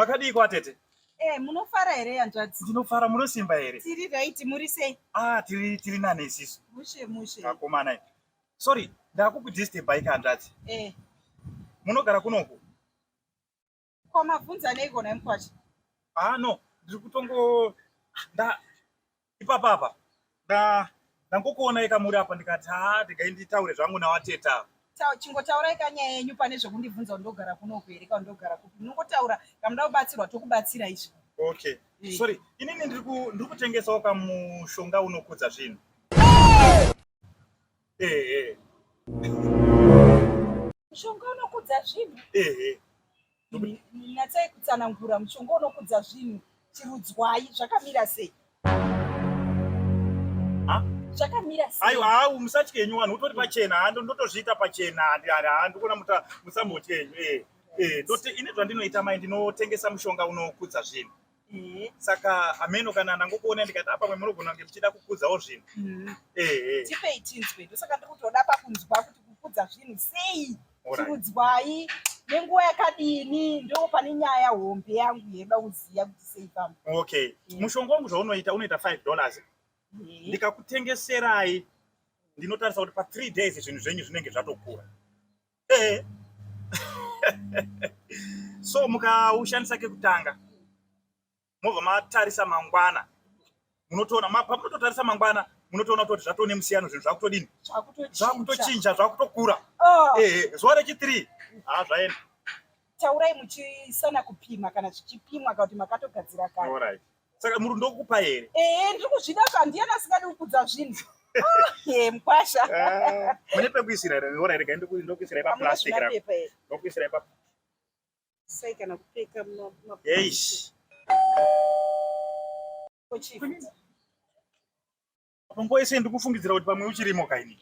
Makadii kwatete? Eh, munofara here hanzvadzi? Ndinofara, munosimba here? Tiri right, muri sei? Ah, tiri tiri nane isisu. Mushe mushe. Vakomana. Sorry, ndakukudisturbai hanzvadzi. Eh. Munogara kunoku? Ko mabvunza neiko nhai mukwasha? Ah no, ndiri kutongo nda ipapa apa. Nda ndangokuonai kamuri apa ndikati ah regai nditaure zvangu nawateta. Chingotaurai kanyaya yenyu pane zvekundibvunza kuti ndogara kunoku here kana ndogara kupi. Munongotaura kana muda kubatsirwa tokubatsira izvi. Okay. Eh. Sorry, inini ndiri ku ndiri kutengesawo kamushonga unokudza zvinhu. Eh eh. Mushonga unokudza zvinhu? Eh eh. Natsai kutsanangura mushonga unokudza zvinhu chirudzwai zvakamira sei? Zvakamira sei? Aiwa, hau musatye henyu vanhu utori pachena, hando ndotozviita pachena, handikuona muta musambotye henyu. Eh. Eh, ndoti ini zvandinoita mai ndinotengesa mushonga unokudza zvinhu. Eh. Saka hameno kana ndangokuona ndikati apa pamwe munogona kunge muchida kukudzawo zvinhu. Eh, eh. Tipei tinzwe. Ndosaka ndiri kutoda pakunzwa kuti kukudza zvinhu sei? Chirudzwai nenguva yakadini ndo pane nyaya hombe yangu yeda kuziva kuti sei pamba. Okay. Mushonga wangu zvaunoita unoita 5 dollars. Ndikakutengeserai ndinotarisa kuti pa 3 days zvinhu zvenyu zvinenge zvatokura. Eh. So mukaushandisa kekutanga mobva matarisa mangwana munotoona pamunototarisa mangwana munotoona kutoti zvatoo nemusiyano zvinhu zvakutodini zvakutochinja zvakutokura oh. ehe zuva rechi 3 haa zvaenda taurai muchisana kupima kana zvichipimwa kana kuti makatogadzira kare Alright. Saka muri ndokupa here? Ehe ndiri kuzvida ka ndiyani asingadi kukudza zvinhu ah, mukwasha ah, mune pekuisira here? Alright, regai ndokuisirai paplastic ndokuisirai pa Sei kana kupfeka Eish. Apa nguva yese ndikufungidzira kuti pamwe uchirimo kaini.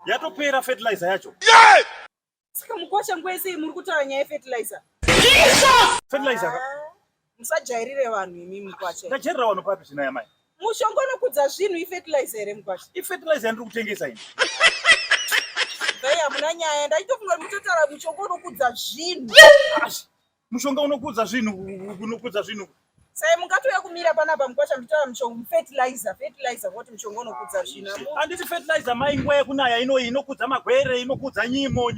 Yatopera fertilizer yacho. Yeah! Saka mukwasha nguva yese muri kutaura nyaya yefertilizer. Jesus! Fertilizer. Ah, musajairire vanhu imi mukwasha. Ndajairira vanhu papi zvino yamai? Mushonga unokudza zvinhu ifertilizer here mukwasha? Ifertilizer yandiri kutengesa ini. Dai hamuna nyaya ndaitofunga kuti mutotaura mushonga unokudza zvinhu. Mushonga unokudza zvinhu unokudza zvinhu. Sai mungatouya kumira panapa mukwasha muchitaura mushonga fertilizer fertilizer voti mushonga unokudza zvinhu. Handiti fertilizer mai nguva yekunaya inoyi inokudza magwere inokudza nyimo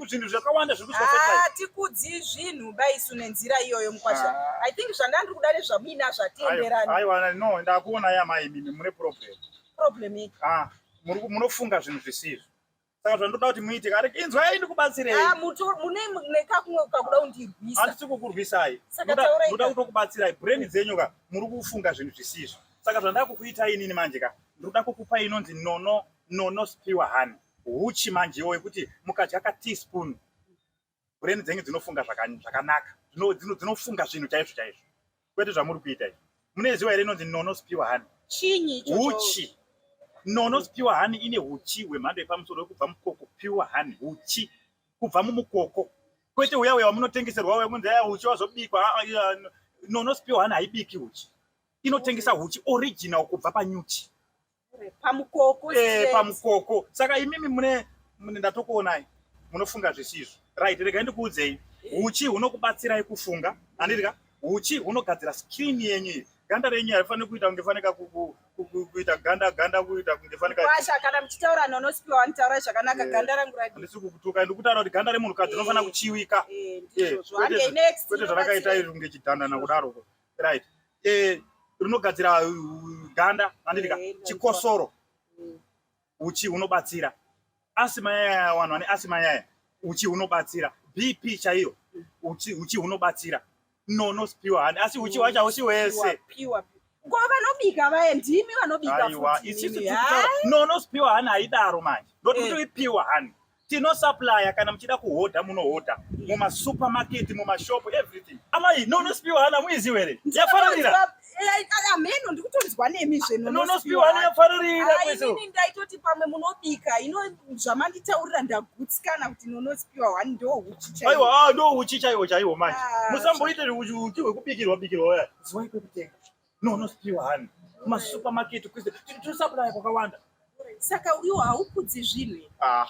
zvinhu zvakawanda zviri kuiswa fertilizer. Ah, tikudzi zvinhu baisu nenzira iyoyo mukwasha. Ah. I think zvandandiri kuda nezvamuina zvatienderani. Aiwa no ndakuona yamai imimi mune problem. Problem ipi? Ah, munofunga zvinhu zvisizvo. Saka zvandoda kuti muite kare inzwai ndikubatsirei. Ah, mune nekakumwe kakuda kundirwisa. Handisi kukurwisai. Saka taurai. Ndoda kutokubatsirai. Brain dzenyu ka muri kufunga zvinhu zvisizvo. Saka zvandava kukuitai inini manje ka ndinoda kukupai inonzi nono nono spiwa honey. Huchi manje iwo yekuti mukadya ka teaspoon brain dzenyu dzinofunga zvakanaka. Dzinofunga zvinhu chaizvo chaizvo. Kwete zvamuri kuita izvi. Munoiziva here inonzi nono spiwa honey? Chinyi ichocho? Huchi. Nono spiwa honey ine huchi hwemhando yepamusoro wekubva mukoko pure honey huchi kubva mumukoko. Kwete uya uya wamunotengeserwa uya kunzi aya huchi wazobikwa. Ah, ah, nono spiwa honey haibiki huchi. Inotengesa huchi original kubva panyuchi. Pamukoko. Eh, pamukoko. Saka imimi mune mune ndatokuonai munofunga zvisizvo. Right, regai ndikuudzei. Huchi hunokubatsirai kufunga. Handiti ka? Huchi hunogadzira skin yenyu iyi. Ganda renyu harifaniri kuita kunge fanika kuita ganda ganda kuita kunge fanika. Kwasha kana muchitaura nonosipiwa vanitaura zvakanaka eh, ganda rangu radi. Handisi kukutuka ndikutaura kuti ganda remunhukadzi rinofanira eh, kuchiwika. Eh, ndizvozvo. Handei next. Kwete zvarakaita izvi kunge chidhandana kudaro. Right. Eh, rinogadzira ganda handiti ka? Chikosoro. Uchi hunobatsira. Asima yaya vanhu vane asima yaya. Uchi hunobatsira. BP chaiyo. Uchi uchi hunobatsira. No no spiwa hani asi uchi wacho hausi wese. Pure. Ko vanobika vaye ndimi vanobika Aiwa, futi isusu imimi. tiri kutaura. No no spiwa hani haidaro manje. Ndoti Eh. kuti ipiwa hani. Tinosupplya kana muchida kuhodha munohodha mumasupermarket mumashop everything. Amai no no spiwa hani hamuiziwe here? Yafararira. Ameno ndikutonzwa nemi zveno. No no spiwa hani yafararira kweso. Inini ndaitoti pamwe munobika ino zvamanditaurira ndagutsikana kuti nonospiwa hani ndo huchi chaiwo. Aiwa ah ndo huchi chaiwo chaiwo manje. Ah, Musamboite huchi hwekubikirwa bikirwa waya. Ziwai kwekutenga. No no spiwa hani. Masupermarket kwese. Tinosupplya kwakawanda. Saka iwo haukudzi zvinhu here? Ah.